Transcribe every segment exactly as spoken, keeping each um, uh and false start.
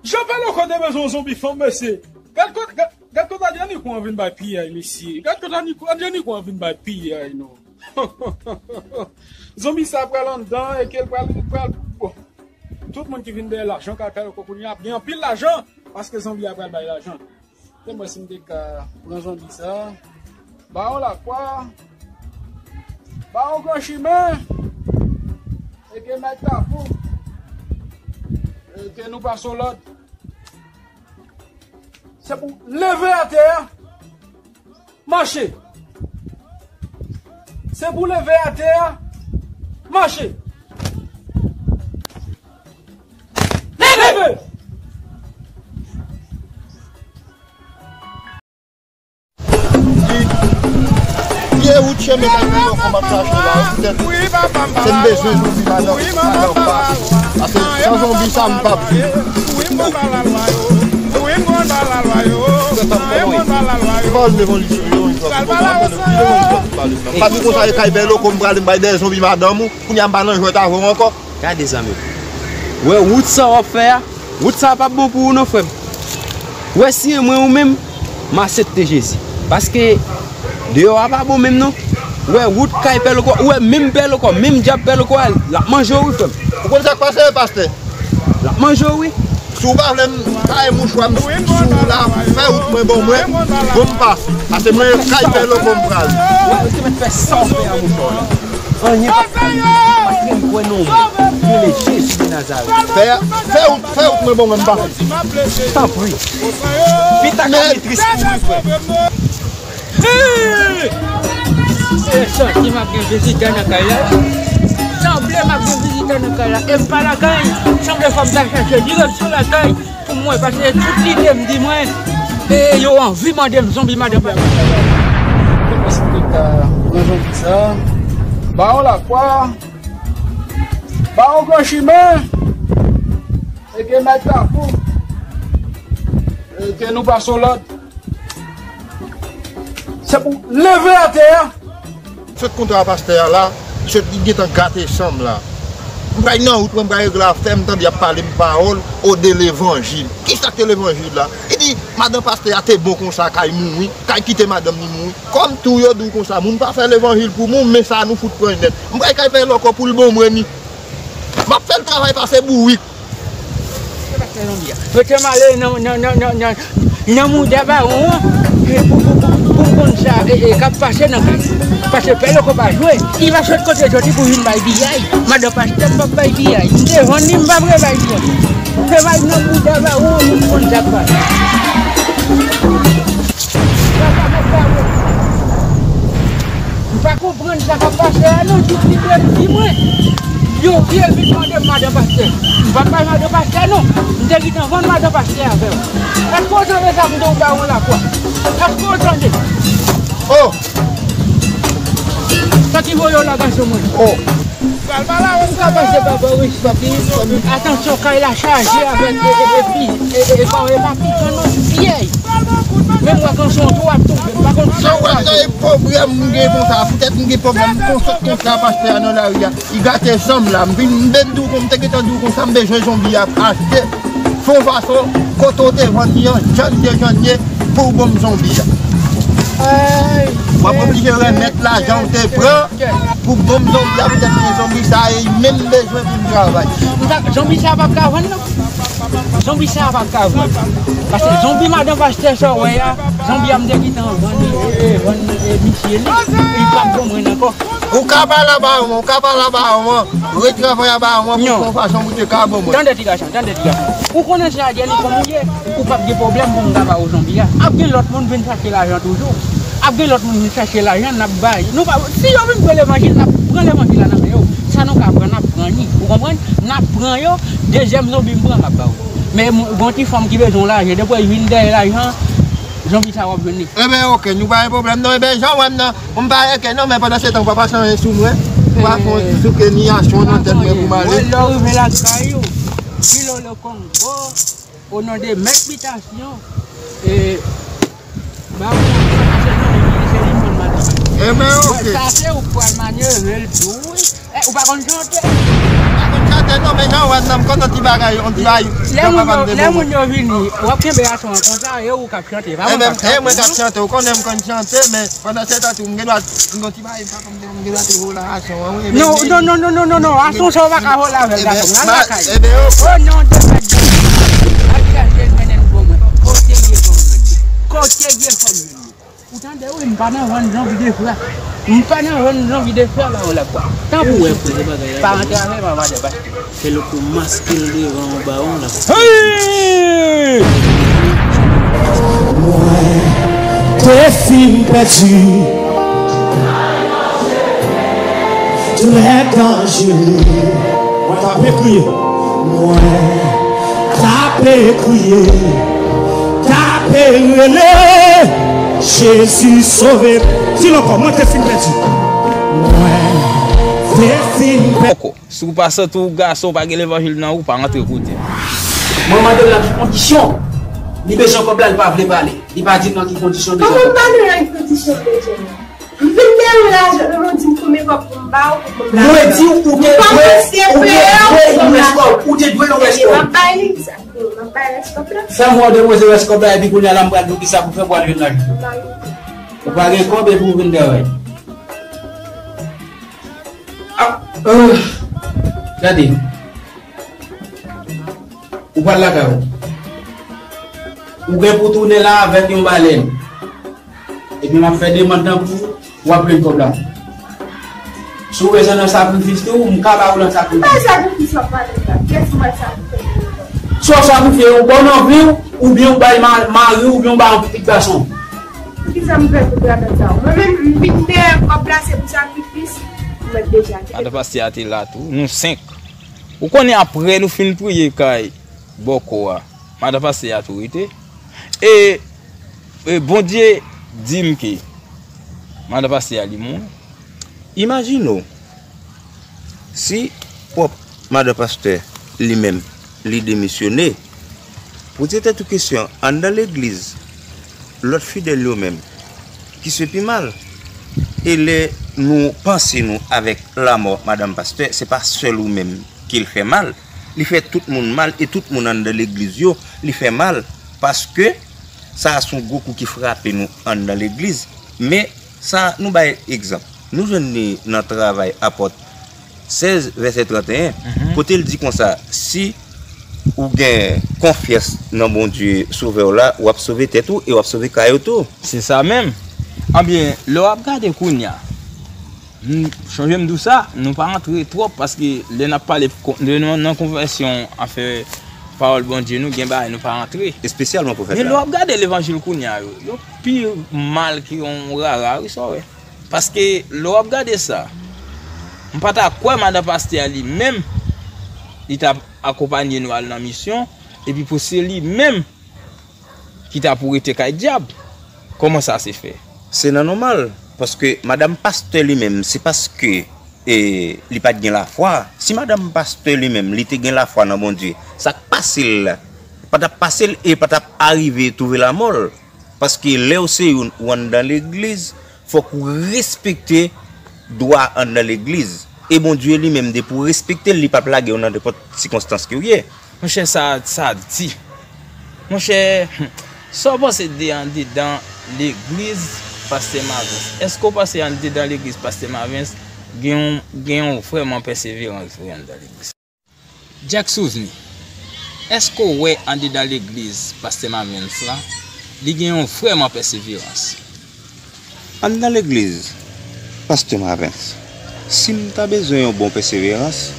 Jan Pè Loko te bezwen yon zonbi fanm, mesye. Gad kot, gad, gad kot Adrianico an vin bay piyay, mesye. Gad kot Adrianico an vin bay piyay, non. Zonbi sa pral anndan, e ke l pral, pral, bon. Tout moun ki vin dèyè lajan kay Pè Loko kounye a ap gen anpil lajan, paske zonbi a pral bay lajan. Se mwen si m te ka pran zonbi sa. Ba yon lakwa. Ba yon gran chimen. E ke mèt kafou. E ke nou pase yon lòd. Se pou leve atè a. Mache. Se pou leve atè a. Mache. Leve! Vye wout chemen kay Pè Loko m ap chache la, poutèt se m bezwen jodi madan, madan pa. Paske san zonbi sa m p ap viv. Ou fè tap kòman ye? Li pa al devan li sou yo, li pa al devan li sou yo. Pa di konsa e kay Pè Loko m prale m bay dèyè zonbi madanm ou, kounye a m pa nan jwèt avè w ankò. Gade zanmi m. Wè wout sa w ap fè a, wout sa a p ap bon pou ou non frè m. Wè si e mwen ou menm, m aksepte Jezi. Paske deyò a pa bon menm non. Wè wout kay Pè Loko, wè menm Pè Loko, menm dyab Pè Loko a, l ap manje w wi frè m. Ou konn sa k pase pastè? L ap manje w wi. Si w pa vle m taye mouchwa m sou w la, fè wout mwen bon mwen, bon m pase. Paske mwen kay Pè Loko m prale. Wè, ou te mèt fè sa w fè a mouchwa w la. Anyen p ap ka rive, paske m kwè nan yon Bondye, rele Jezi de Nazarèt. Fè, fè wout, fè wout mwen bon mwen m pase. Tanpri. Pita ka li tris pou ou frè. Hey! Se sanble m ap gen vizitè nan kay la. Sanble m ap gen vizitè nan kay la. E m pa lakay. Sanble fò m ta chache direksyon lakay pou mwen, paske tout lide m di mwen, e yo anvi mande m zonbi madan pa. Mwen sanble ta pran zonbi sa. Ba yon lakwa. Ba yon gran chimen. E ke mèt kafou. E ke nou pase yon lòd. Se pou leve atè a. Sot kontra pastè a la, sot li gentan gate san m la. M pral nan wout mwen, m pral regle afè m, tande y ap pale m pawòl o de levanjil. Kisa k te levanjil la? Li di, madan pastè a te bon konsa, kay mouri, kay kite madanm li mouri. Kòm tou yo di w konsa, moun pa fè levanjil pou moun, men sa nou fout pran nèt. M pral kay Pè Loko pou l bon mwen ni. M ap fè l travay pase bourik. Mete m ale nan, nan, nan, nan, nan, nan mouda bawon an, e pou, pou, pou, pou m konn sa, e, e, k ap pase nan kay. Paske Pè Loko pa jwe, li pa sot kote jodi pou vin bay piyay. Madan pastè m p ap bay piyay. M te vann li, m p ap repay li ankò. Se bay nan mouda bawon an pou m konn sa k pase. Sa pa mèt bawon. M pa konprann sa k ap pase a non, tout lide m di mwen. Yo vye vin mande m madan pastè. M p ap bay madan pastè non. M te gentan vann madan pastè avè w. Èske w tande sa m di w bawon lakwa? Èske w tande? Oh! Sa ki voye w la gason mwen? Oh! Ou ka pase papa wi, papi, papi. Atansyon, kay la chaje avèk e, e, e, fi, e, e, e, pa, e, pa pikan non, pyèj. Menm wè kanson tou ap tonbe, m pa konn sa w wè. Nan e pwoblèm m gen konsa, poutèt m gen pwoblèm, m konn sot kontra pastè a nan lari a. Li gate san m la, m vin, m vin di w kon, m te gentan di w konsa, m bezwen zonbi a achte. Fon fason, kote w te vann li an, jan l te jan l ye, pou w ban m zonbi a. Ay, w ap oblije remèt lajan w te pran pou w ban m zonbi a, poutèt ke zonbi sa a, e menm bezwen pou m travay. M pa, zonbi sa a p ap ka vann non. Zonbi sa a p ap ka vann. Paske zonbi madan pastè sa w wè a, zonbi a m te gentan vann, e, vann, e, misye li. Li p ap ban mwen ankò. Ou ka pale a bawon, ou ka pale a bawon, retravay a bawon pou fè yon fason pou te ka ban mwen. Tande ti gason, tande ti gason. Ou konnen se Adjèni kòm ou ye, ou p ap gen pwoblèm pou m ka ba ou zonbi a. Ap gen lòt moun vin chache lajan toujou. Ap gen lòt moun vin chache lajan, n ap bay. Nou pa, si yo vin pran levanjil, n ap pran levanjil la nan men yo. Sa nou ka pran, n ap pran li. Ou konprann? N ap pran yo, dezyèm zonbi m pran, m ap ba ou. Men m, gon ti fanm ki bezwen lajan, depi w vin dèyè lajan, zonbi sa w ap jwenn li. Enben, oke, nou pa gen pwoblèm non. Enben, jan w wè m nan, m pa gen kè non, men pandan se tan, w pa pase anyen sou mwen. W pa fè yon ti souke ni asyon nan tèt mwen pou m ale. Lè w rive lakay ou, Filo le Kongo, o non de Mèt Bitasyon, e, ba ou nan se li menm madanm. Enben, oke. Sa se ou k pral manye, rele l tou, wi. Ou pa konn chante? M pa konn chante non, men jan w wè m nan, m konn yon ti bagay, yon ti bagay. Lè moun yo, lè moun yo vini, w ap kenbe ason an konsa, e ou k ap chante, pa mwen k ap chante. E mwen k ap chante, ou konnen m konn chante, men pandan se tan tou, m gen dwa, m gen yon ti bagay, m pa konn, m gen dwa tou hola ason an, wi. Non, non, non, non, non, non, non, ason sa ou pa ka hola avè l, gason, al lakay. Oh non, de mèt, de mèt. Al chache l, mennen l pou mwen. Kote ye fanm nan? Kote ye fanm nan? Ou tande wi, m pa nan rann zanvi de frè. M pa nan rann zanvi de frè la, yon lòt fwa. Tanpri, pa antrave m, madan pastè. Fè lòt pou maske l devan yon bawon la. Hey! Mwen te fin pèdi. Trè danjere. Mwen t ape kriye. Mwen t ape kriye. T ape rele. Jezi sove m. Di l ankò, mwen te fin pèdi. Mwen te fin pèdi. Poko. Si w pa santi w gason, w pa gen levanjil nan ou, pa rantre kote m. Mwen mande l nan ki kondisyon li bezwen kòb la, li pa vle pale. Li pa di m nan ki kondisyon l bezwen kòb la. Kòman m pale nan ki kondisyon l bezwen? M vin gen yon lajan, nou di m konbyen kòb pou m ba w, pou m ba w. Mwen di w, ou te dwe yon rès kòb. Ou te dwe yon rès kòb. Ebyen, m ap bay li, sa, m ap bay rès kòb la. Fè m wè w depoze rès kòb la, epi kounye a la, m pral di w kisa pou fè pou al jwenn lajan. Ou pa gen kòb epi w vin travay. Ah, euh, gade. Ou pral lakay ou. Ou gen pou tounen la avèk yon balèn. Epi m ap fè demann nan pou ou, w ap jwenn kòb la. Si w bezwen nan sakrifis tou, m ka ba ou nan sakrifis. Bay sakrifis w ap pale la. Kiyès mwen sakrifye? Swa w sakrifye yon bòn anvi w, oubyen w bay ma-, mari w, oubyen w bay yon pitit gason. Poukisa m fè tout travay sa? Mwen menm, m vin dèyè kòb la, se pou sakrifis. Mwen deja gen. Madan pastè a te la tou. Nou senk. Ou konnen apre nou fin priye kay bòkò a, madan pastè a tou rete. E, e Bondye di m ke madan pastè a li mouri. Imajine w, si pwòp madan pastè li menm, li demisyone, poze tèt ou kesyon, anndan legliz, lòt fidèl yo menm, ki se pi mal? E lè nou panse nou avèk lamò madanm pastè, se pa sèl ou menm ke l fè mal, li fè tout moun mal e tout moun anndan legliz yo, li fè mal, paske sa a se yon gwo kou ki frape nou anndan legliz. Men sa, nou bay egzanp. Nou jwenn li nan Travay Apòt sèz, vèsè trannteyen, kote l di konsa, si ou gen konfyans nan Bondye Sovè w la, w ap sove tèt ou e w ap sove kay ou tou. Se sa menm. Anbyen, lè w ap gade kounye a, m chonje m di w sa, nou pa rantre twòp, paske lè n ap pale, lè nou nan konvèsyon, anfen, pawòl Bondye, nou gen bagay nou pa rantre. Espesyalman pwofèt la. Men lè w ap gade levanjil kounye a yo, yo pi mal ke yon rara, wi, sa w wè. Paske lè w ap gade sa, m pa ta kwè madan pastè a li menm, li t ap akonpanye nou al nan misyon, epi pou se li menm ki ta pou rete kay dyab. Kòman sa se fè? Se nan nòmal, paske madanm pastè li menm, se paske, e, li pa t gen lafwa. Si madanm pastè li menm, li te gen lafwa nan Bondye, sa k pase l la, pa t ap pase l e pa t ap arive twouve lamò l. Paske lè w se youn ou anndan legliz, fòk ou respekte dwa anndan legliz. E Bondye li menm, depi w respekte l, li p ap lage w nan nenpòt sikonstans ke w ye. Monchè, sa, sa di. Monchè, sa w panse de anndedan legliz Pastè Mavens? Èske w panse anndedan legliz Pastè Mavens gen yon, gen yon vrèman pèseverans vre anndan legliz? Dyak Souvni, èske w wè anndedan legliz Pastè Mavens lan, li gen yon vrèman pèseverans? Anndan legliz Pastè Mavens, si m ta bezwen yon bon pèseverans,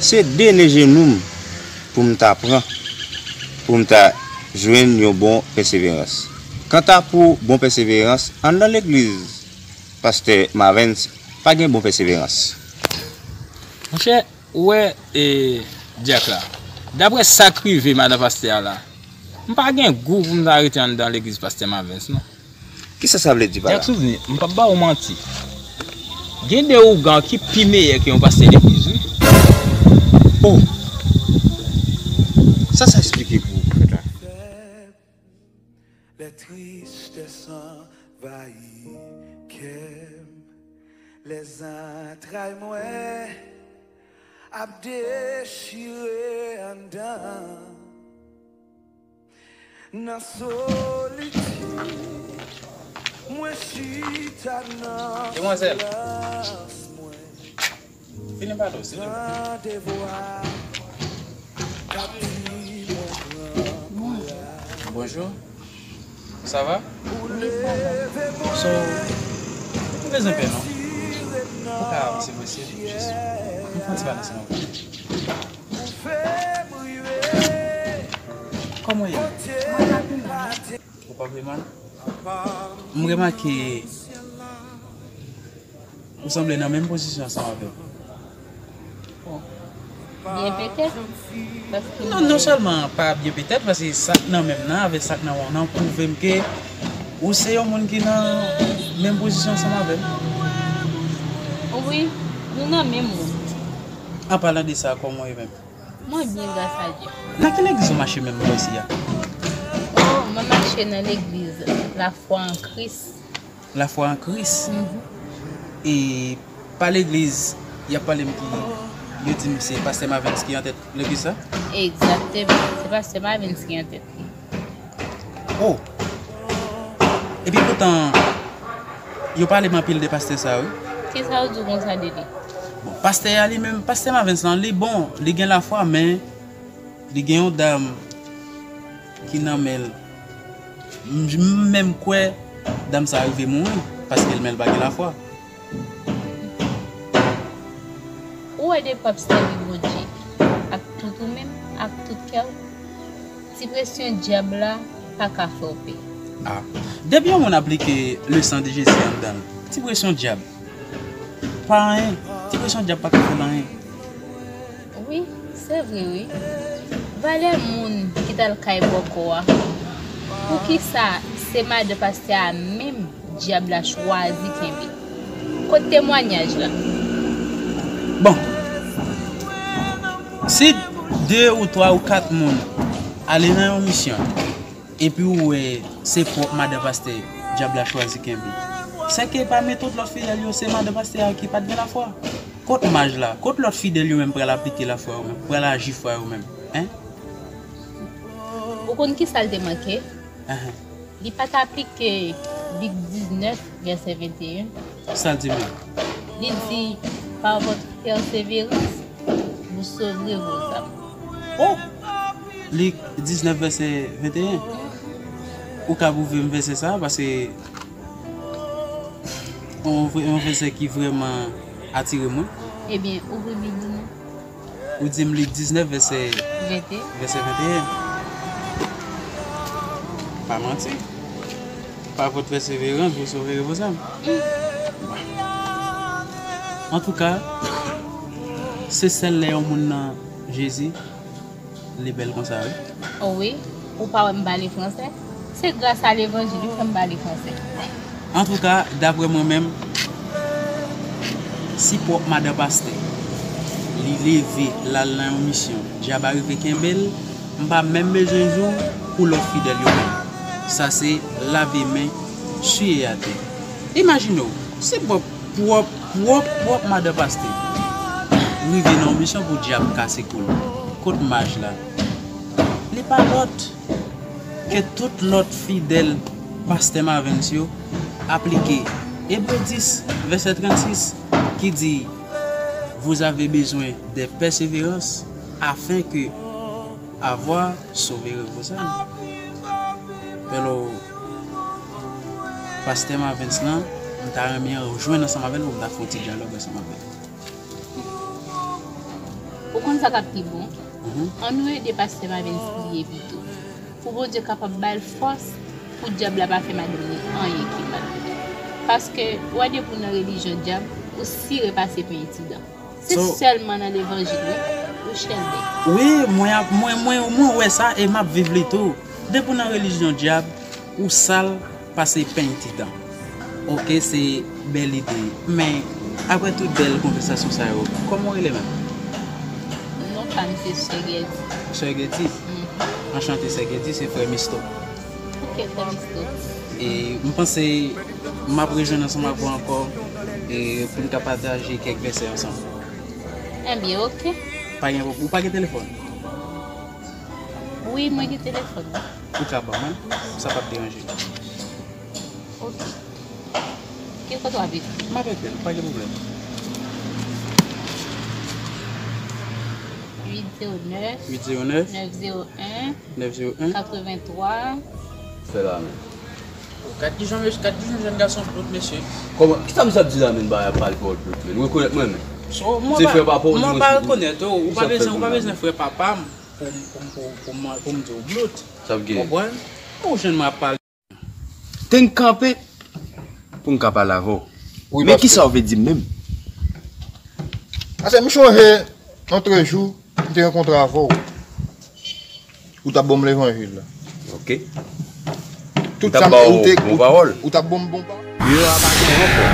se de ne jenou m pou m ta pran, pou m ta jwenn yon bon pèseverans. Kanta pou bon pèseverans, anndan legliz Pastè Mavens, pa gen bon pèseverans. Monchè, ou wè, e, dyak la, daprè sa k rive madan pastè a la, m pa gen gou pou m ta rete anndan legliz Pastè Mavens, non. Kisa sa vle di pa la? Dyak Souvni, m p ap ba ou manti. Gen de ougan ki pi meyè ke yon pastè legliz, wi. Oh! Sa, sa esplike pou ou, pwofèt la. Les tristesses envahissent cœur. Lèzantray mwen ap dechire anndan. Nan solitid, mwen chita nan Demwazèl, silans mwen. Vini pale w, silvouplè. Nan devwa k ap di mwen pran. Bonjou. Sa va? Wi, sa va. So, ou bezwen pè non. Ou ka avanse, mesye, jis. M fè yon ti pale ansanm avè w. Kòman w ye? Mwen pa pi mal. Ou pa pi mal? M remake ou sanble nan menm pozisyon ansanm avè m. Bon. Byen petèt. Paske non, non sèlman pa byen petèt, paske sa k nan men m nan avèk sa k nan men w nan pwouve m ke ou se yon moun ki nan menm pozisyon ansanm avè m. Wi, nou nan menm wout. An palan de sa, kòman w ye menm? Mwen byen, gras a Dye. Nan ki legliz ou mache menm lè isi a? Oh, mwen mache nan legliz Lafwa an Kris. Lafwa an Kris? Mhm. E pa legliz, y ap pale m ki, yo di m se pastè Mavens ki antèt legliz sa? Egzakteman, se pastè Mavens ki antèt li. Oh! Epi poutan, yo pale m anpil de pastè sa, wi. Kisa yo di w konsa de li? Bon, pastè a li menm, pastè Mavens lan, li bon, li gen lafwa, men li gen yon dam ki nan men l. M, m menm kwè dam sa rive mouri, paske l menm l pa gen lafwa. Ou wè depi w ap sèvi Bondye ak tout ou menm, ak tout kè w, ti presyon dyab la pa ka fè w pè. Ah, depi yon moun aplike le sang de Jésus anndan l, ti presyon dyab pa anyen, ti presyon dyab pa ka fè l anyen. Wi, se vre wi. Valè moun ki t al kay bòkò a. Poukisa se madan pastè a menm dyab la chwazi kenbe? Kot temwayaj la? Bon, si de ou twa ou kat moun ale nan yon misyon, epi ou wè se pwòp madan pastè dyab la chwazi kenbe, sèke pami tout lòt fidèl yo, se madan pastè a ki pa t gen lafwa. Kot maj la? Kot lòt fidèl yo menm pral aplike lafwa yo menm, pral aji fwa yo menm? Hein? Ou konn ki sa l te manke? Ahan. Li pa t aplike Lik diznèf, vèsè venteyen. Sa l di menm? Li di, par votre persévérance, vous sauverez vos âmes. Oh! Lik diznèf, vèsè venteyen. Ou ka pwouve m vèsè sa a, paske yon vre, yon vèsè ki vrèman atire mwen. Ebyen, ouvri Bib ou non. Ou di m Lik diznèf, vèsè, vèsè venteyen. Pa manti. Par votre persévérance, vous sauverez vos âmes. Antouka, se sèl lè yon moun nan Jezi, li bèl konsa, wi. Oh wi, ou pa wè m pale fransè? Se gras a levanjil wi fè m pale fransè. Antouka, daprè mwen menm, si pwòp madan pastè, li leve, l al nan yon misyon, dyab arive kenbe l, m pa menm bezwen di w pou lòt fidèl yo menm. Sa se lave men, siye atè. Imajine w, si pwòp, pwòp, pwòp, pwòp madan pastè rive nan yon misyon pou dyab kase kou l. Kot maj la? Li pa lòt ke tout lòt fidèl pastè Mavens yo aplike Ebre dis, vèsè trannsis, ki di, vous avez besoin de persévérance afin que avoir sauverez vos âmes. Pèlo, pastè Mavens lan, m ta renmen jwenn ansanm avè l pou m ta fè yon ti dyalòg ansanm avè l. Ou konn sa k ap pi bon? Mhm. Ann nou ede pastè Mavens priye pito. Pou Bondye kapab ba l fòs, pou dyab la pa fè madanm li anyen ki mal. Paske, ou wè depi w nan relijyon dyab, ou sire pase pen itidan. Se sèlman nan levanjil, wi, ou chèlbè. Wi, mwen ap, mwen, mwen, mwen wè sa e m ap viv li tou. Depi w nan relijyon dyab, ou sal pase pen itidan. Oke, se bèl ide. Men, apre tout bèl konvèsasyon sa yo, kòman w rele menm? Non pa m se Sè Gèdi. Sè Gèdi? Mhm. Anchante, Sè Gèdi, se frè Misto. Oke, frè Misto. E m panse m ap rejwenn ansanm avè w ankò E pou n ka pataje kèk vèsè ansanm. Ebyen, oke. Pa gen pwob-, ou pa gen telefòn? Wi, mwen gen telefòn. Ou ka ban mwen, sa p ap deranje. Oke. Ki kote w ap ekri? M ap ekri l, pa gen pwoblèm. Uit zewo nèf, uit zewo nèf, nèf zewo en, nèf zewo en, katrevenntwa. Fè la menm. Gad kijan mesye, gad kijan jèn gason brut, mesye. Kòman, kisa misye ap di la menm, bagay ap pale pawòl brut menm? Rekonèt mwen menm. So, mwen pa, mwen pa rekonèt ou, ou pa bezwen, ou pa bezwen frè papa m pou, pou, pou, pou, pou m di w brut. Sa ap gen? Konprann? Ou jwenn mwen ap pale. Te n kanpe pou n ka pale avè w. Men kisa w vle di m menm? Paske m chonje yon trè jou m te rankontre avè w. Ou t ap ban m levanjil la. Oke. Tout sa m te, ou te, ou t ap ban m bon pawòl. Yo a pa gen ankò.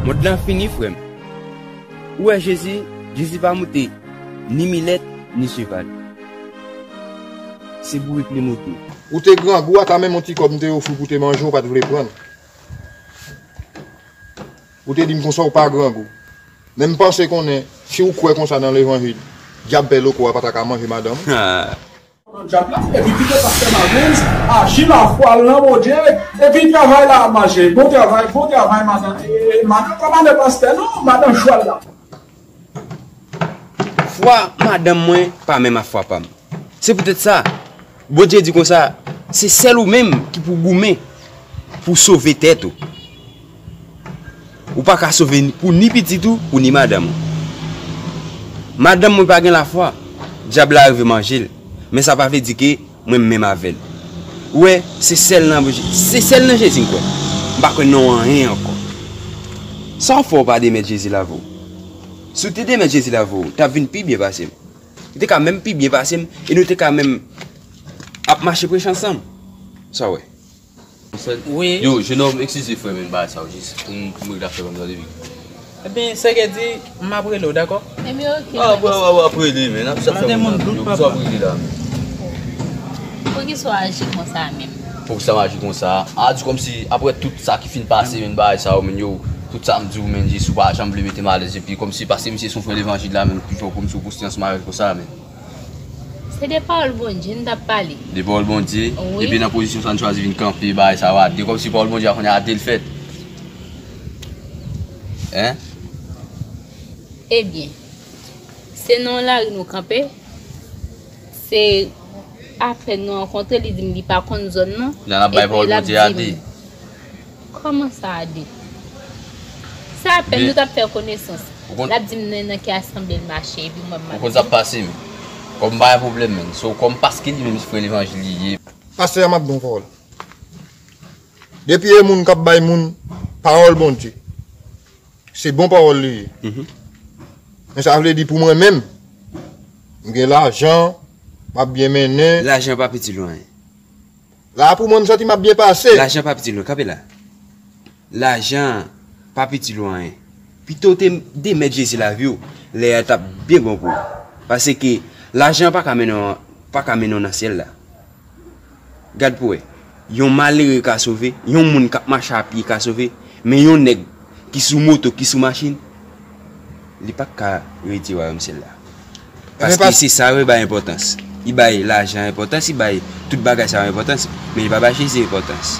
Mond lan fini, frè m. Ou wè Jezi, Jezi pa moute ni milèt, ni cheval. Se bourik li moute. Ou te grangou, ata menm yon ti kòb m te ofri w pou te manje, ou pa t vle pran l. Ou te di m konsa ou pa grangou. Men m panse konnen, si w kwè konsa nan levanjil, dyab pè loko a pa ta ka manje madanm ou. Nan dyab la, epi kite pastè Maryse aji lafwa l nan Bondye, epi travay la ap mache. Bon travay, bon travay, madanm. E, e, madanm pa madan pastè, non, madan chwal la. Fwa madanm mwen pa menm ak fwa pa m. Se poutèt sa, Bondye di konsa, se sèl ou menm ki pou goumen pou sove tèt ou. Ou pa ka sove ni, pou ni pitit ou, pou ni madanm ou. Madanm mwen pa gen lafwa, dyab la rive manje l. Men sa pa vle di ke mwen m menm avè l. Ou wè, se sèl nan, se sèl nan Jezi m kwè. M pa kwè nan anyen ankò. Sa w fè w pa demèt Jezi l avè w? Si w te demèt Jezi l avè w, w t ap vin pi byen pase m. Ou te ka menm pi byen pase m, e nou te ka menm ap mache preche ansanm. Sa w wè? Wi. Yo, jenòm, eskize frè m, men bagay sa yo jis pou m, pou m regle afè pa m, tande wi. Ebyen, sèke di, m ap rele w, dakò? Ebyen, oke. Ah, w ap rele, men, ap sa fè moun nan, yo, sa w ap rele la, men. Poukisa w aji konsa menm? Poukisa m aji konsa? A di kòmsi, apre tout sa ki fin pase, men, bagay sa yo, men, yo, tout sa m di w, men, jis ou pa janm vle mete m alèz, epi kòmsi, paske misye se yon frè levanjil la, men, toujou kòmsi w poste ansanm avè l konsa, men. Se de pawòl Bondye n t ap pale. De pawòl Bondye? Wi. Epi nan pozisyon sa n chwazi vin kanpe, bagay sa yo a de, kòmsi pawòl Bondye a kounye a a de l fèt. Hein? Ebyen, se nan yon lari nou kanpe, se apèn nou rankontre, li di m li pa konn zòn nan, epi l ap di m. Kòman sa a de? Se apèn nou t ap fè konesans. L ap di m nan, nan ki asanble l mache, epi mwen m ap di. Ou konn sa k pase, men. Kòm m pa gen pwoblèm, men. So, kòm paske li menm se frè levanjil li ye. Pastè a, m ap di yon pawòl. Depi e moun k ap bay moun pawòl Bondye, se bon pawòl li ye. Mhm. Men sa vle di pou mwen menm, m gen lajan, m ap byen mennen. Lajan pa piti lwen. La pou mwen, m santi m ap byen pase. Lajan pa piti lwen, kanpe la. Lajan pa piti lwen anyen. Pito w te demèt Jezi lavi w, lè a t ap byen bon pou ou. Paske lajan pa ka mennen w, pa ka mennen w nan syèl la. Gad pou w wè, yon malere ka sove, yon moun k ap mache a pye ka sove, men yon nèg ki sou moto, ki sou machin, li pa ka eritye wayòm syèl la. Paske se sa yo bay enpòtans. Li bay lajan enpòtans, li bay tout bagay sa yo enpòtans, men li pa bay Jezi enpòtans.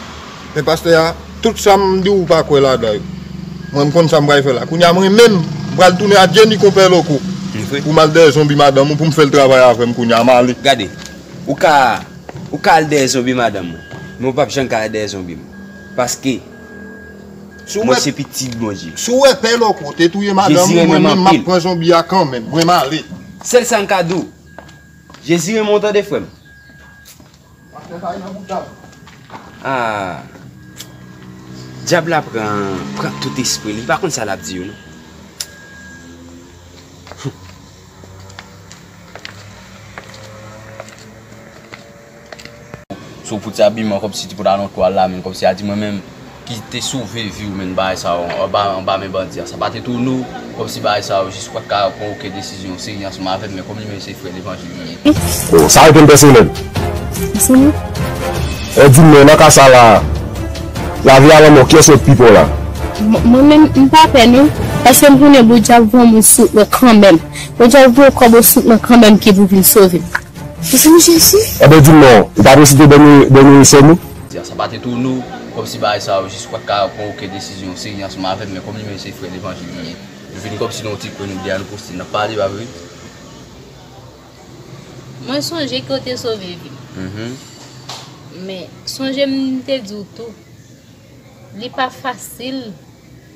Men pastè a, tout sa m di w ou pa kwè ladan yo. Mwen m konn sa m pral fè la. Kounye a mwen menm, m pral tounen a Jenny konpè loko. Pou m al dèyè zonbi madanm ou, pou m fè l travay avè m kounye a, m ale. Gade, ou ka Ou ka al dèyè zonbi madanm ou, men ou p ap janm ka al dèyè zonbi m. Paske mwen se pitit Bondye. Si w wè pè loko te touye madanm ou, mwen menm m ap pran zonbi a kanmenm. Mwen m ale. Sèl sa m ka di w, Jezi renmen w tande, frè m. Ah, dyab la pran, pran tout espri li. Li pa konn sa l ap di yo, non. So, pou ti abiman, kòmsi ti pou ta nan twal la, men kòmsi a di mwen menm ki te sove vi w, men bagay sa yo, anba, anba men bandi a. Sa pa te tounen w, kòmsi bagay sa yo jis pa ka pran okenn desizyon serye ansanm avè m, men kòm li menm se frè levanjil li ye. Oh, sa yo te m pèsonèl. E di m, men nan ka sa la, lavi a lanmò, kiyès mèt pipo la? Mwen menm, m pa pè non, paske m konnen Bondye ap voye yon moun sou wout mwen kanmenm. Bondye ap voye kòb sou wout mwen kanmenm ki pou vin sove m. Ou se Jezi? Ebyen, di m non, ou pa resite dènye, dènye esè nou? Sa pa te tou nou, kòmsi bagay sa yo jis pa ka pran okenn desizyon serye ansanm avè m, men kòm li menm se frè levanjil li ye, nou vin kòmsi nan yon ti kwen nou de a nou poste, n ap pale, pa vre? Mwen sonje ke w te sove vi m. Men, sonje m te di w tou, li pa fasil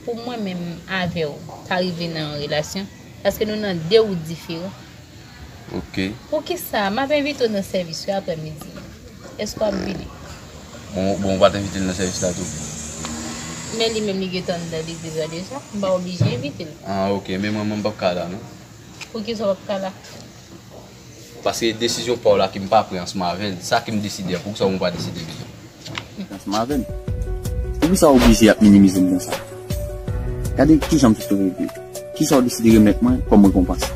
pou mwen menm avè w ta rive nan yon relasyon, paske nou nan de wout diferan. Ok. Poukisa? M ap envite w nan sèvis yo aprè midi. Èske w ap vini? Bon, bon, ou pa t envite l nan sèvis la tou? Men li menm li gentan anndan legliz la deja, m pa oblije envite l. Ah, ok, men mwen, mwen m p ap ka la, non. Poukisa w p ap ka la? Paske desizyon pa w la ke m pa pran ansanm avè l, sa ke m deside a, poukisa ou pa deside li tou? Ansanm avè m? Poukisa w oblije ap minimize m konsa? Gade kijan m te sove vi w. Kisa w deside remèt mwen kòm rekonpans?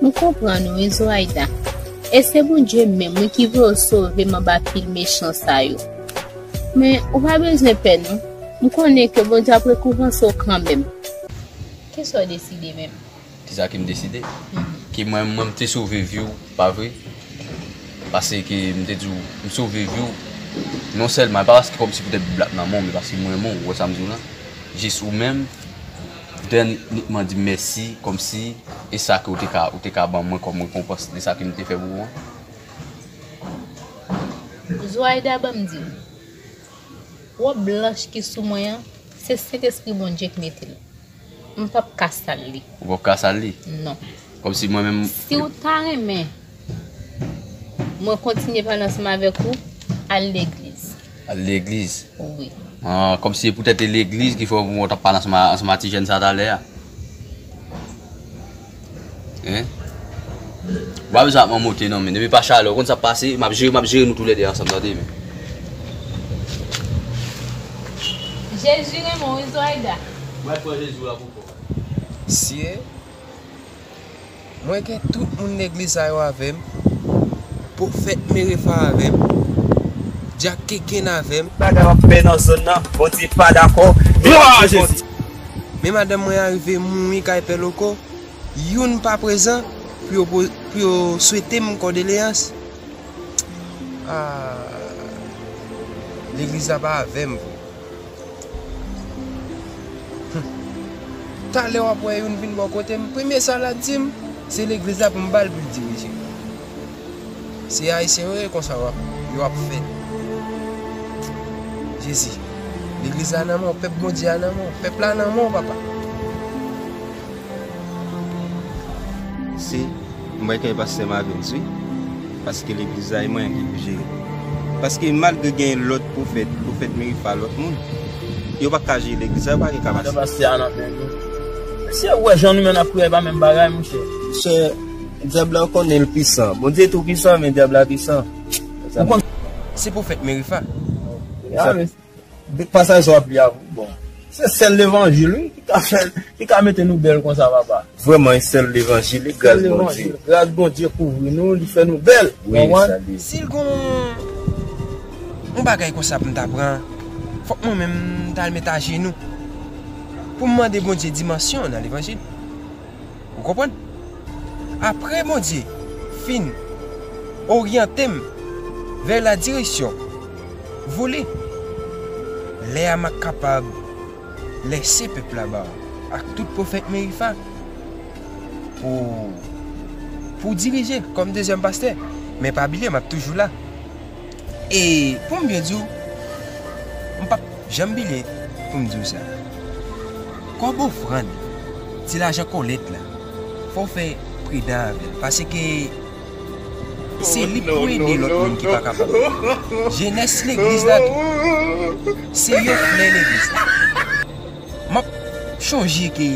M konprann ou wi, Zoraida. E se Bondye menm wi ki voye w sove m anba pil mechan sa yo. Men, ou pa bezwen pè non. M konnen ke Bondye ap rekonpanse w kanmenm. Kisa w deside menm? Kisa ke m deside? Ke mwen, mwen, m te sove vi w, pa vre? Paske m te di w, m sove vi w. Non sèlman, e pa paske kòmsi poutèt Bib la nan men w, men paske m renmen w, ou wè sa m di w lan? Jis ou menm, ou te inikman di m mèsi, kòmsi, e sa ke ou te ka, ou te ka ban mwen kòm rekonpans de sa ke m te fè pou ou an. Zoraida, ban m di w. Wòb blanch ki sou mwen an, se Sentespri Bondye k mete l. M p ap ka sal li. Ou p ap ka sal li? Non. Kòmsi mwen menm. Si w ta renmen mwen kontinye pale ansanm avèk ou, al legliz. Al legliz? Wi. Ah, kòmsi se poutèt e legliz ki fè w t ap pale ansanm a, ansanm a ti jèn sa talè a. Hein? Ou pa bezwen ap manmote non, men depi pa chalè, ou konn sa k pase, m ap jere, m ap jere nou toulède ansanm, tande, men. Jezi renmen w wi, Zoraida. Mwen pran Jezi la pou kò. Sye, mwen gen tout moun legliz sa yo avè m. Pwofèt Merefa avè m. Dyak Keken avè m. Bagay w ap fè nan zòn nan, Bondye pa dakò. Glwa a Jezi! Men madanm mwen arive mouri kay Pè Loko, youn pa prezan pou yo, pou yo swete m kondoleyans. Ah, legliz la pa avè m vre. Hum. Talè w ap wè youn vin bò kote m, premye sa l ap di m, se legliz la pou m ba l pou l dirije. Se Ayisyen yo ye konsa yo ap, yo ap fè. Jezi, legliz la nan men w, pèp Bondye a nan men w, pèp la nan men w, papa. Se, m wè kay pastè Mavens wi, paske legliz la e mwen ki pou jere. Paske malgre gen lòt pwofèt, pwofèt Merifa, lòt moun, yo pa ka jere legliz la, yo pa gen kapasite. Madan pastè a nan men nou. Mesye, ou wè jan nou menm n ap priye, pa menm bagay, monchè. Monchè, dyab la, ou konnen l pisan. Bondye tou pisan, men dyab la pisan. Ou konn- Se pwofèt Merifa. Ah, men pasaj w ap li a, bon. Se sèl levanjil, wi, ki ka fè, ki ka mete nou bèl konsa, papa. Vrèman, e sèl levanjil, wi, gras Bondye. Gras Bondye kouvri nou, li fè nou bèl. Wi, konprann? Si l gon yon bagay konsa pou m ta pran, fòk mwen menm m t al met ajenou pou m mande Bondye dimansyon nan levanjil. Ou konprann? Apre Bondye fin oryante m vè la direksyon voule, lè a m ap kapab lèse pèp la ba w ak tout pwofèt Merifa pou, pou dirije l kòm dezyèm pastè. Men pa bliye, m ap toujou la. E pou m byen di w, m p ap janm bliye pou m di w sa. Kòb ofrann, ti lajan kolèt la, fò w fè pridan avè l, paske se li k pou ede lòt moun ki pa kapab. Jenès legliz la tou, se yo flè legliz la. M ap chonje ke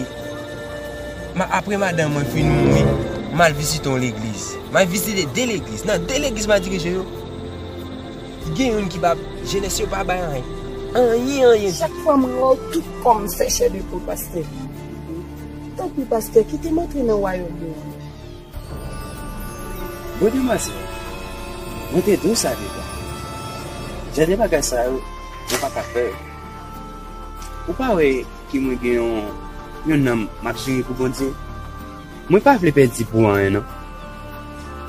ma, apre madanm mwen fin mouri, m al vizite yon legliz. M al vizite de legliz. Nan de legliz m al dirije yo, gen youn ki pa, jenès yo pa bay anyen. Anyen, anyen ditou. Chak fwa m wè w, tout kò m fè chè de poul, pastè. Tanpri, pastè, kite m antre nan wayòm ou an. Bon, demwazèl, mwen te di w sa deja. Jan de bagay sa yo, ou pa ka fè yo. Ou pa wè ke mwen gen yon, yon nanm m ap jere pou Bondye? Mwen pa vle pèdi pou anyen, non.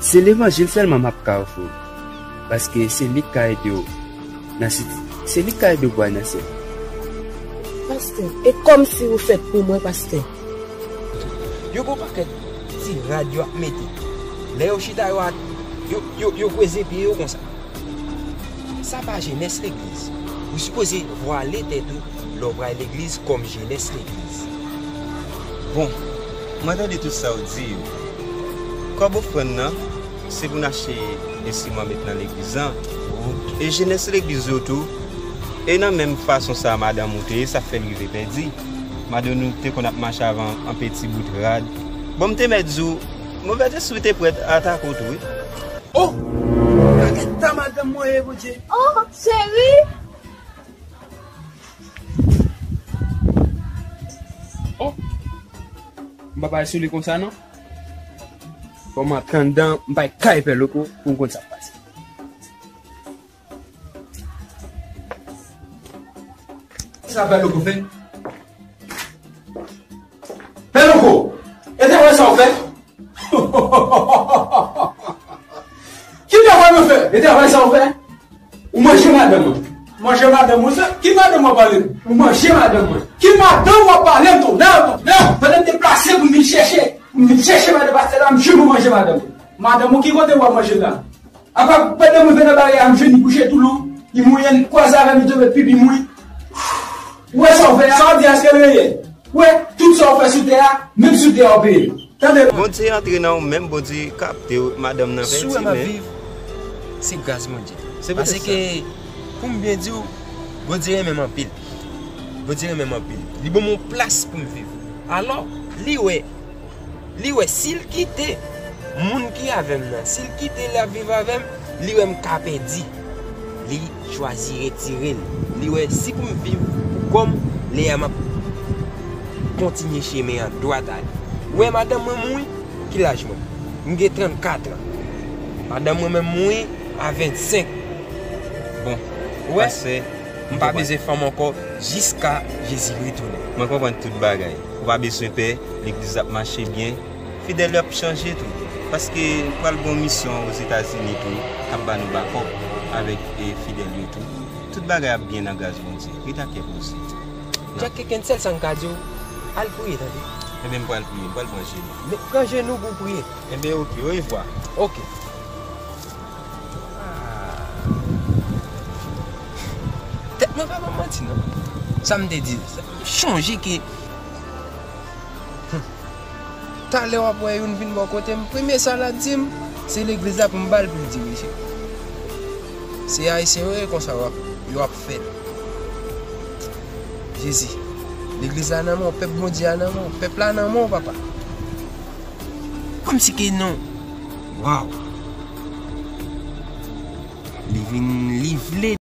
Se levanjil sèlman m ap ka ofri w. Paske se li k ka ede w nan sit-, se li k ka ede w pou w al nan syèl. Pastè, e kòmsi ou fèt pou mwen, pastè. Yo gen yon pakèt ti rad yo ap mete. Lè yo chita, yo a-, yo, yo, yo kweze pye yo konsa. Sa pa jenès legliz. Ou sipoze vwale tèt ou lè w pral legliz kòm jenès legliz. Bon, mwen tande tout sa w di yo. Kòb ofrann nan, se pou n achte enstriman met nan legliz lan. E jenès legliz yo tou, e nan menm fason sa madanm ou te ye, sa fè l rive pèdi. Madanm nou te konn ap mache avè yon, yon peti bout rad. Bon, m te mèt di w, movèzespri te prèt atake w tou, wi. Oh! Gade ta madanm mwen ye, Bondye. Oh, cheri! Oh! M pa pral sou li konsa, non. Fò m antre anndan, m pa kay pè loko pou m konn sa k pase. Sa pè loko fè? Pè loko! E te wè sa w fè? Ki travay mwen fè? E travay sa w fè? Ou manje madanm mwen. Manje madanm mwen, sa? Ki madanm w ap pale? Ou manje madanm mwen. Ki madanm w ap pale, tonda, tonda? Pandan m deplase pou m vin chèche, pou m vin chèche madanm pastè la, m jwenn ou manje madanm mwen. Madanm ou ki kote w ap manje la? Apa, pandan mwen vin nan bagay la, m jwenn li kouche tou lou, li mouye, li kwaze avè m, li tonbe pipi mouye. Ou wè sa w fè a? Sa w di a, èske l reyèl? Ou wè, tout sa w fè sou tè a, menm sou tè a w peye. Tande. Bondye antre nan ou menm, Bondye kapte w, madanm nan pèdi, men. Si w wè m ap viv, se gras Bondye. Se poutèt sa. Paske, pou m byen di w, Bondye renmen m anpil. Bondye renmen m anpil. Li ban m yon plas pou m viv. Alò, li wè, li wè, si l kite moun ki avè m nan, si l kite l ap viv avè m, li wè m ka pèdi. Li chwazi retire l. Li wè si pou m viv pou kò m, lè a m ap kontinye chemen an dwat ale. Ou wè madanm mwen mouri, ki laj mwen? M gen trannkat an. Madanm mwen menm mouri a vennsenk. Bon, ou wè, pastè, m pa bezwen fanm ankò jiska Jezi retounen. Mwen konprann tout bagay. Ou pa bezwen pè, legliz ap mache byen. Fidèl yo ap chanje tou. Paske pral gen yon misyon Ozetazini tou k ap ba nou bakòp avèk, e, fidèl yo tou. Tout bagay ap byen nan gras Bondye. Rete ak kè poze. Jack Keken, sèl sa m ka di w, al priye, tande. Ebyen, m pral priye, m pral pran jenou. Men pran jenou pou w priye. Ebyen, oke, orevwa. Oke. Ah. Tèt mwen pa ban m manti, non. Sa m te di, sa, chonje ke, hmm, talè w ap wè youn vin bò kote m, premye sa l ap di m, se legliz la pou m ba l pou l dirije. Se Ayisyen yo ye konsa, w ap, yo ap fè l. Jezi, legliz la nan men w, pèp Bondye a nan men w, pèp la nan men w, papa. Kòmsi ke non. Waw. Li vin, li vle